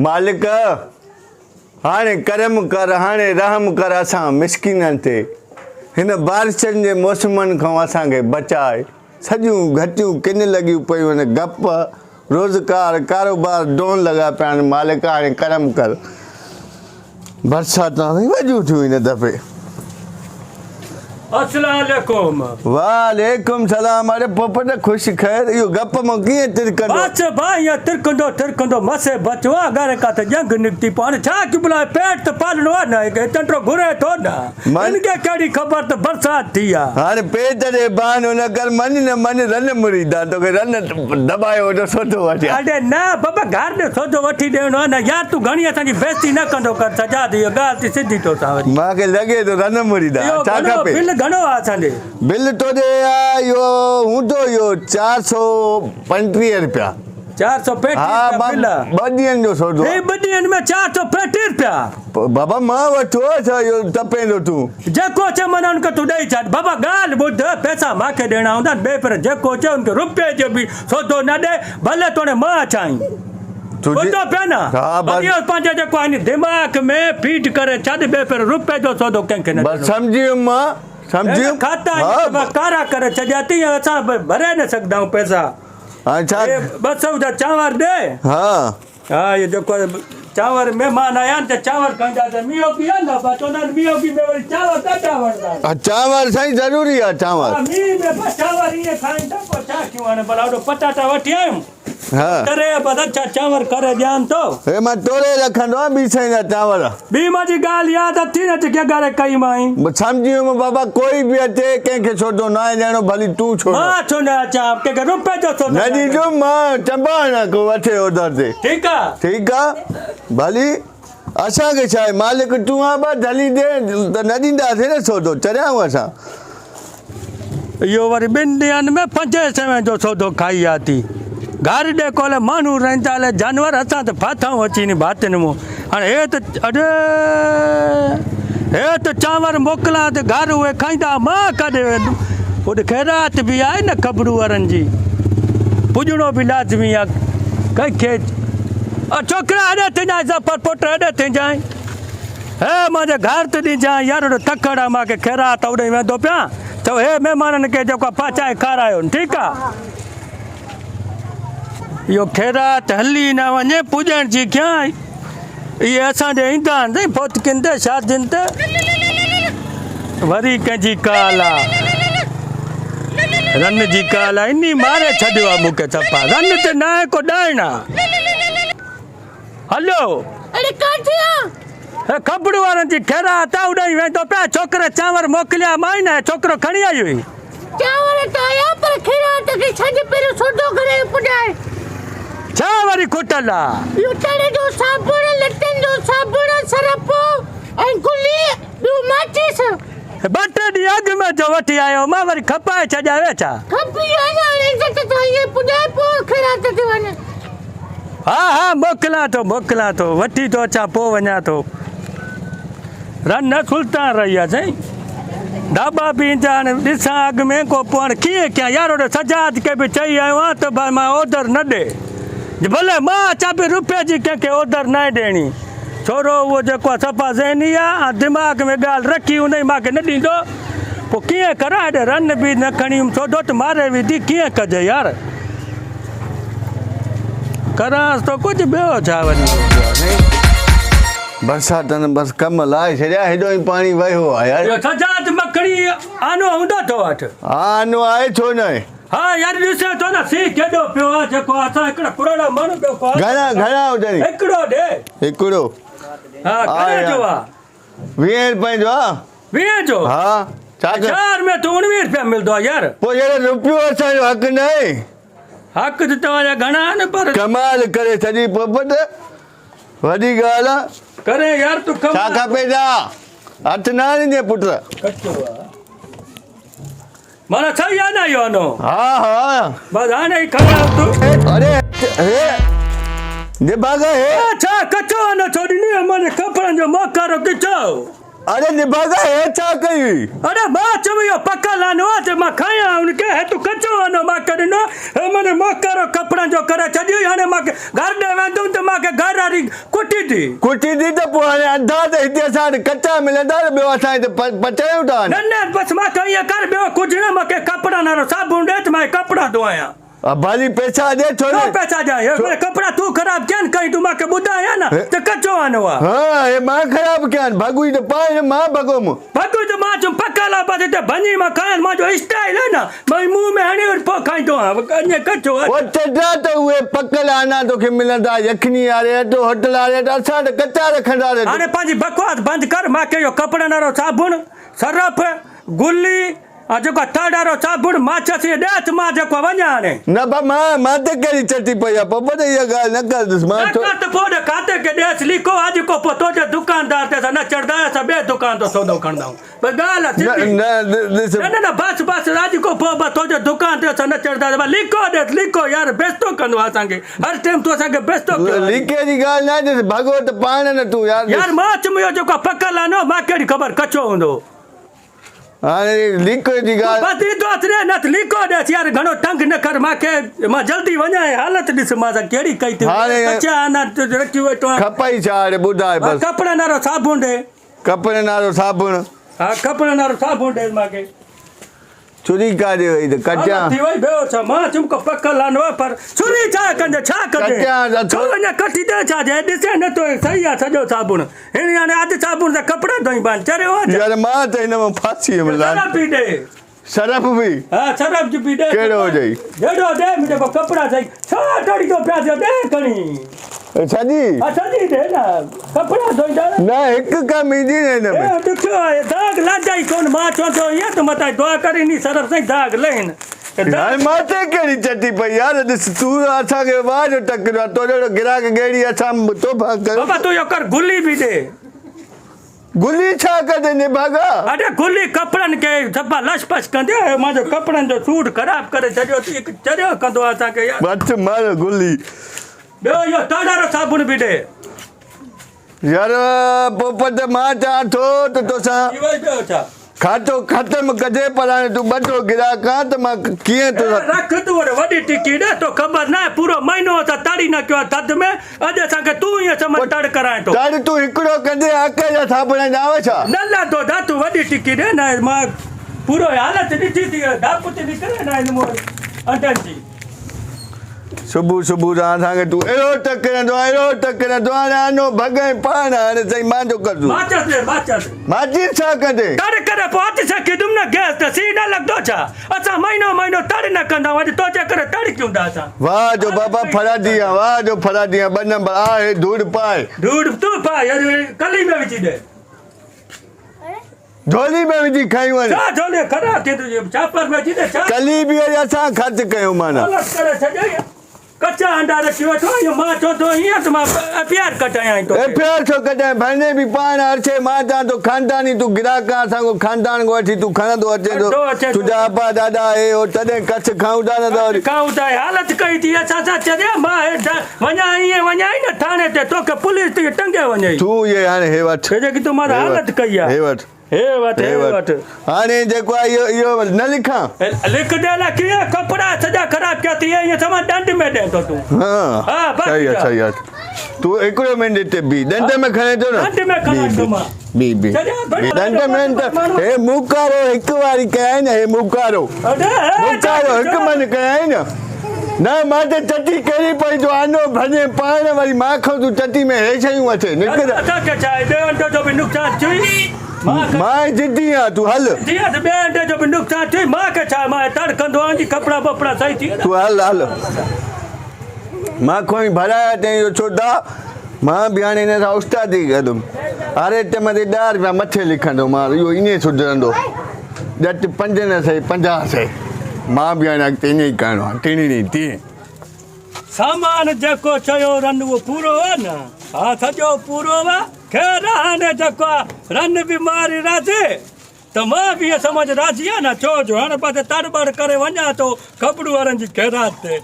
مالڪ هاڻي ڪرم ڪر هاڻي رحم ڪر اسان مسڪينن تي هن بارشن جي موسمن کان اسان کي بچاء سڄيون گهٽيون ڪن لڳيون پيون آهن گپ روزگار ڪاروبار ڊون لڳا پيا آهن مالڪ هاڻي ڪرم ڪر برساتان سائين وڏيون ٿيون هن دفعي. السلام عليڪم. وعليڪم سلام اڙي پوپٽ خوش خير اهو گپ مان ڪيئن ترڪندو. بس ڀاء ايئن ترڪندو ترڪندو مسي بچو آ گهر ڪاٿي ڄنگهه نڪتي پوء هاڻي ڇا قبلا پيٽ ته پالڻو آ نه هي چنڊو گهري ٿو نه هن کي ڪهڙي خبر ته برسات ٿي آ. هاڻي پيٽ جي بهانو نه ڪر مڃ نه مڃ رن مريدان توکي رن دٻايو وٺو سوڌو وٺيان. اڙي نه بابا گهر ڏي سوڌو وٺي ڏيڻو آ نه يار تون گهڻي اسان جي بيعزتي نه ڪندو ڪر سجاد اهو ڳالهه ٿي سڌي توسان وري. مان کي لڳي ٿو رن مريدان اهو ڇا گهڻو کپي. بل گهڻو آ اسان ڏي. بل توڏي آ اهو هوندو اهو 435 رپيا. 435 ها رپيا بل آ. ٻه ڏينهن جو سودو آ. هي ٻه ڏينهن ۾ 435 رپيا. بابا مان وٺو آ ڇا اهو تپيندو تون. جيڪو چئي معنيٰ ان کي تون ڏئي ڇڏ. بابا ڳالهه ٻڌ، پئسا مان کي ڏيڻا هوندا آهن، ٻئي پر جيڪو چئي ان کي رپئي جو به سودو نه ڏي، ڀلي توڻي مان اچان ئي. ٻڌو پيا نه؟ وري اهو پنهنجو جيڪو آهي ني دماغ ۾ فيڊ ڪري ڇڏ، ٻئي پر رپئي جو سودو ڪنهن کي نه ڏيڻو. بس سمجهي ويم مان، سمجهي ويم. کاتا ائين ته ڪارا ڪري ڇڏيا اٿئي، اسان ڀري نه سگهندا آهيون پئسا. هي 200 جا چانور ڏي. ها. ها اهو جيڪو چانور مهمان آيا آهن ته چانور کائينداسين مينهوڳي آهي نه ابا چوندا آهن مينهوڳي ۾ وري چانور ڏاڍا وڻندا آهن. ها چانور سائين ضروري آهي چانور. ها مينهن ۾ بس چانور ائين کائين ٿا پوء ڇا ڪيون هاڻي ڀلا اوڏو پٽاٽا وٺي آيم ها تري بس اڇا چانور ڪري ڏيان ٿو. هي مان توري رکندو آهيان ٻي سائين جا چانور. ٻي منهنجي ڳالهه ياد اٿي نه جيڪي اڳاري ڪئي مائين. سمجهي ويم بابا ڪوئي به اچي ڪنهن کي سودو ناهي ڏيڻو ڀلي تون ڇو نه. مان ڇو نه اچان ڪنهن کي روپئي جو سودو نه ناهي ڏيڻو. ڏيندم مان چنبا هڻان ڪو وٺي اوڌر تي. ٺيڪ آ. ٺيڪ آ ڀلي اسان کي ڇا آهي مالڪ تون آ با ڍلي ڏي ته نه ڏينداسين نه سودو چريا آهيون اسان. اهو وري ٻن ڏينهن ۾ پنجين سوين جو سودو کائي آ ٿي. گهر ڏي ڪولهه ماڻهو رهن ٿا الائي جانور اسان ته ڦاٿا آهيون اچي انهي ڀاتين مون. هاڻي هي ته اڙي هي ته چانور موڪلان ته گهر اهي کائيندا مان ڪاڏي ويندم. هوڏي خيرات به آهي نه کبڙو وارن جي پڄڻو به لازمي آ ڪنهن کي. ڇوڪرا هيڏي ٿينجانء ظفر پٽ هيڏي ٿينجانء. هي منهنجي گهر ته ڏينجانء يار اهڙو تڪڙ آ مان کي خيرات اوڏي ويندو پيان چئو هي مهمانن کي جيڪو آ پهچائي کارايو ٺيڪ آ. اهو خيرات هلي نه وڃي پڄڻ جي ڪيان اهي اسان ڏي ايندا آهن سائين فوتڪين تي شادين تي وري ڪنهن جي ڪال آ رن جي ڪال آ اني ماري ڇڏيو آ مون کي صفا رن ته ناهي ڪو ڏائڻ آ. هليو. اڙي ڪاٿي آ؟ هي کٻڙ وارن جي خيرات آ، اڏائي ويندو پيا، ڇوڪري چانور موڪليا مائي نه ڇوڪرو کڻي آئي هئي. چانور ته آيا پر خيرات کي ڇڏ پهريون سودو گهري پڄائي. ڇا وري کٽل آ؟ اهو تڙ جو صابڻ، لٽن جو صابڻ، سرف ۽ گلي، ٻيو ماچيس. ٻه ٽي ڏينهن اڳ ۾ جو وٺي آيو مان وري کپائي ڇڏيا ويٺا. کپي ويا نه هاڻي عزت سان ائين پڄائي پوء خيرات تي وڃ. ها ها موڪلان ٿو موڪلان ٿو وٺي ٿو اچان پوء وڃان ٿو. رن نه سلطان رهي آ سائين. ڍاٻا به ايندا هاڻي ڏسان اڳ ۾ ڪو پوء هاڻي ڪيئن ڪيان يار هوڏي سجاد کي به چئي آيو آهيان ته ڀائي مان اوڌر نه ڏي. ڀلي مان اچان به روپيه جي ڪنهن کي اوڌر ناهي ڏيڻي. ڇورو اهو جيڪو آ صفا ذهني آ ۽ دماغ ۾ ڳالهه رکي هوندئي مان کي نه ڏيندو پوء ڪيئن ڪران هيڏي رن به نه کڻي هيم سوڍو ته ماري ويندي ڪيئن ڪجي يار ڪرانس ٿو ڪجهه ٻيو ڇا وري. برساتن بس ڪم لاهي ڇڏيا هيڏو ئي پاڻي وهيو آ يار. اهو سجاد مکڻي آنو هوندو تو وٽ؟ ها آنو آهي ڇو نه. ها يار ڏسين ٿو نه سي ڪيڏو پيو آ جيڪو اسان هڪڙا ڪراڙا ماڻهو پيو کوا. گهڻا گهڻا هجن؟ هڪڙو ڏي. هڪڙو. ها گهڻي جو آ؟ 20 روپين جو آ. 20 جو؟ ها. ڇا ڪر؟ شهر ۾ ته 19 روپيا ملدو آ يار. پوء يار روپيو اسان جو حق نه آهي. حق ته توهان جا گهڻا آهن پر. ڪمال ڪري ڇڏي پوپٽ وڏي ڳالهه آ. ڪرين يار تون ڪمال. ڇا کپي ڇا؟ هٿ نه هڻجي پٽ. ڪچو آ. معنيٰ صحيح آهي نه اهو آنو؟ ها ها. بس هاڻي ئي کڻي آ تون. اڙي هي نڀاڳا هي. ڇا ڪچو آنو ڇو ڏني مانجي ڪپڙن جو موڪارو ڪچو. اڙي نڀاڳا هي ڇا ڪئي؟ اڙي مان چيو اهو پڪل آنو آ ته مان کايان ان کي، هي تون ڪچو آنو مان کي ڏنو، هي منهنجي موڪارو ڪپڙن جو ڪري ڇڏيو، هاڻي مان گهر ڏي ويندم ته مان کي گهر واري ڪٽيندي. ڪٽيندي ته پوء هاڻي انڌا ته هتي اسان وٽ ڪچا ملندا ته ٻيو اسان هتي پچايون ٿا. نه نه بس مان کي ائين ڪر ٻيو ڪجهه نه مان کي ڪپڙن وارو صابڻ ڏي ته مان هي ڪپڙا ڌوئايان. ڀلي پئسا ڏي ڇو نه پئسا ڏيان هي ڪپڙا تون خراب ڪيا آهن ڪئين تون مان کي ٻڌايان نه ته ڪچو آنو آ. ها هي مان خراب ڪيا آهن ڀڳوئي ته پاڻ مان ڀڳوم. ڀڳوئي ته مان چيم پڪل آ بس هتي ڀڃي مان کايان مان جو اسٽائل آهي نه مان منهن ۾ هڻي وري پوء کائيندو آهيان اڃا ڪچو آ. او چڍا ته اهي پڪل آنا توکي ملندا يخني واري وٽ هوٽل واري وٽ اسان ته ڪچا رکندا رهيا. هاڻي پنهنجي بڪواس بند ڪر مان کي اهو ڪپڙن وارو صابڻ سرف گلي ۽ جيڪو تڙ وارو صابڻ ماچس اهي ڏي ته مان جيڪو وڃان هاڻي. نه ڀا مان مان تي ڪهڙي چٽي پئي آ پوپٽ اها ڳالهه نه ڪر ڏس مان نه ڪر ته پوء ڏي کاتي کي ڏيس ليکو اڄ ڪو پوء تو جي دڪاندار تي اسان نه چڙهندا آهيون اسان ٻئي دڪان تان سودو کڻندا آهيون بس ڳالهه آ سڌي نه نه ڏس نه نه نه بس بس اڄ ڪو پوء بس تو جي دڪان تي اسان نه چڙهندا آهيون بس ليکو ڏيس ليکو يار بيستو ڪندو آ اسان کي هر ٽيم تون اسان کي بيستو ڪيو آ. ليکي جي ڳالهه نه ڏس ڀڳو ته پاڻ نه تون يار يار مان چم اهو جيڪو پڪل آ نه مان ڪهڙي خبر ڪچو هوندو. هاڻي ليڪو جي ڳالهه. بس ايندو اٿ ري نه ته ليڪو ڏي اچ يار گهڻو تنگ نه ڪر مان کي مان جلدي وڃان ۽ حالت ڏس مان سان ڪهڙي ڪئي ٿي هاڻي ڪچا آنا رکي ويٺو آهيان. کپئي ڇا هاڻي ٻڌاء بس. ڪپڙن وارو صابڻ ڏي. ڪپڙن وارو صابڻ. ها ڪپڙن وارو صابڻ ڏي مان کي. چھري ڪاڏي وئي ته ڪٽيان. ٿي وئي بيهوش مان چمڪو پڪل آنو پر چھري ڇا ڪندي ڇا ڪندي ڪٽيان ته ڇو اڃا ڪٽي ته ڇا جي ڏسي نه ٿو صحيح آ سڄو صابڻ هن هاڻي اڌ صابڻ سان ڪپڙا ڌوئي پان چريو آ يار مان ته هن مان ڦاسي ويم لان سرف به ڏي سرف به ها سرف به ڏي ڪهڙو هجئي جهڙو ڏي منهنجو پوء ڪپڙا صحيح ڇا ٽڙي ٿو پيا ٿيو ڏي کڻي سڄي ها سڄي ڏي نه ڪپڙا ڌوئيندا نه هڪ ڪم ايندي نه هن ۾ اي ڏکيو آهي داغ لاڌائي ڪون مان چوان ٿو ائين ته متان دعا ڪر انهي سرف سان داغ لهن هاڻي مان تي ڪهڙي چٽي پئي يار ڏس تون اسان کي واهه جو ٽڪريو آهي تو جهڙو گراهڪ ڳيڙي اسان توبه ڪيو بابا تون اهو ڪر گلي به ڏي گلي ڇا ڪندي نڀاڳا. اڙي گلي ڪپڙن کي صفا لش پش ڪندي آهي مانجو ڪپڙن جو سوٽ خراب ڪري ڇڏيو اٿئي هڪ چريو ڪندو آهي اسان کي يار. وٺ مر گلي. ٻيو اهو تڙ وارو صابڻ به ڏي. يار پوپٽ مان چوان ٿو ته توسان. ٿي وئي ٻيو ڇا. کاتو ختم ڪجي پر هاڻي تون ٻڍو گراهڪ آن ته مان ڪيئن تو سان. رک تون وري وڏي ٽڪي ڏي تو خبر ناهي پورو مهينو اسان تڙ ئي نه ڪيو آهي ٿڌ ۾ اڄ اسان کي تون ائين سمجهه تڙ ڪرائين ٿو. تڙ تون هڪڙو ڪندين آڪهه جا صابڻ نه آوي ڇا. نه نه دادا تون وڏي ٽڪي ڏي نه مان پورو حالت ڏٺي ٿي ڌپ ٿي نڪري نه هن مون انڊن جي. صبح صبح سان اسان کي تون اهڙو ٽڪرندو آهين اهڙو ٽڪرندو آهين هاڻي آنو ڀڳ ۽ پاڻ هاڻي سائين مان جو قرض ماچس ڏي ماچس. ماچيس ڇا ڪندين. تڙ ڪري پوء اچ سکيدم نه گئس ته سيء نه لڳندو ڇا اسان مهينو مهينو تڙ نه ڪندا آهيون اڄ تو جي ڪري تڙ ڪيون ٿا اسان. واهه جو بابا فرادي آن واهه جو فرادي آن ٻه نمبر آ هي ڌوڙ پاء. ڌوڙ تون پاء يار ڪلي ۾ وجهي ڏي. جهولي ۾ وجهي کائي وڃ. ڇا جهولي خراب ٿي تنهنجي ڇاپر ۾ وجهي ڏي ڇا. ڪلي به وري اسان خرچ ڪيون معنيٰ. غلط ڪري ڇڏيائين ڪچا انڊا رکي ويٺو آهين مان چوان ٿو ائين ته مان ايف I R ڪٽايان توکي. ايف I R ڇو ڪٽايان ڀرني به پاڻ هر شيء مان چوان ٿو خانداني تون گراهڪ آن اسان کان خاندان کان وٺي تون کڻندو اچين ٿو تنهنجا ابا ڏاڏا هي هو تڏهن ڪڇ کائون ٿا نه ته وري. کائون ٿا هي حالت ڪئي ٿي اسان سان چريا مان هي وڃان ائين وڃائين نه ٿاڻي تي توکي پوليس ٿي ٽنگي وڃئي. تون اهي هاڻي هي وٺ. هي جيڪي تو مان حالت ڪئي آ. هي وٺ. هي وٺ هي وٺ. هاڻي جيڪو آ اهو اهو نه لکان. لک the الا ڪيئن ڪپڙا سڄا خراب ڪيا ٿي ائين سمان ڏنڊ ۾ ڏين ٿو تون. ها صحيح آ صحيح آ تون هڪڙو منٽ هتي بيهه ڏنڊ ۾ کڻين ٿو نه. ڏنڊ ۾ کڻان ٿو مان. بيهه بيهه ڏنڊ ۾ نه ته هي موڪارو هڪ واري ڪيائين نه هي موڪارو موڪارو هڪ من ڪيائين نه. نه مان ته چٽي ڪهڙي پئي جو آنو ڀڃي پاڻ وري مان کان تون چٽي ۾ هي شيون وٺي نڪر. اسان کي ڇا آهي ٻئي انڊي جو به نقصان ٿئي مان کي. مان ضدي آهيان تون هل. ضدي آهيان ته ٻئي انڊي جو به نقصان ٿئي مان کي ڇا آهي مان تڙ ڪندو آهيان جي ڪپڙا ٻپڙا صحيح ٿي ويندا. تون هل هل مان کان ئي ڀرايا اٿئي اهو ڇودا مان به هاڻي هن سان استادي ڪندم هر ٽيم تي ڏهه رپيا مٿي لکندو مان اهو ائين سڌرندو. ڄٽ پنج نه سهي 50 سهي. مان به هاڻي اڳتي ائين ئي ڪرڻو آهي. ٽيڻي ٽين. سامان جيڪو چيو رن اهو پورو هو نه؟ ها سڄو پورو هو. خير آ هاڻي جيڪو آ رن به ماري راضي ته مان به ائين سمجهه راضي آهيان نه ڇو جو هاڻي پاسي تڙ بڙ ڪري وڃان ٿو کٻڙو وارن جي خيرات تي.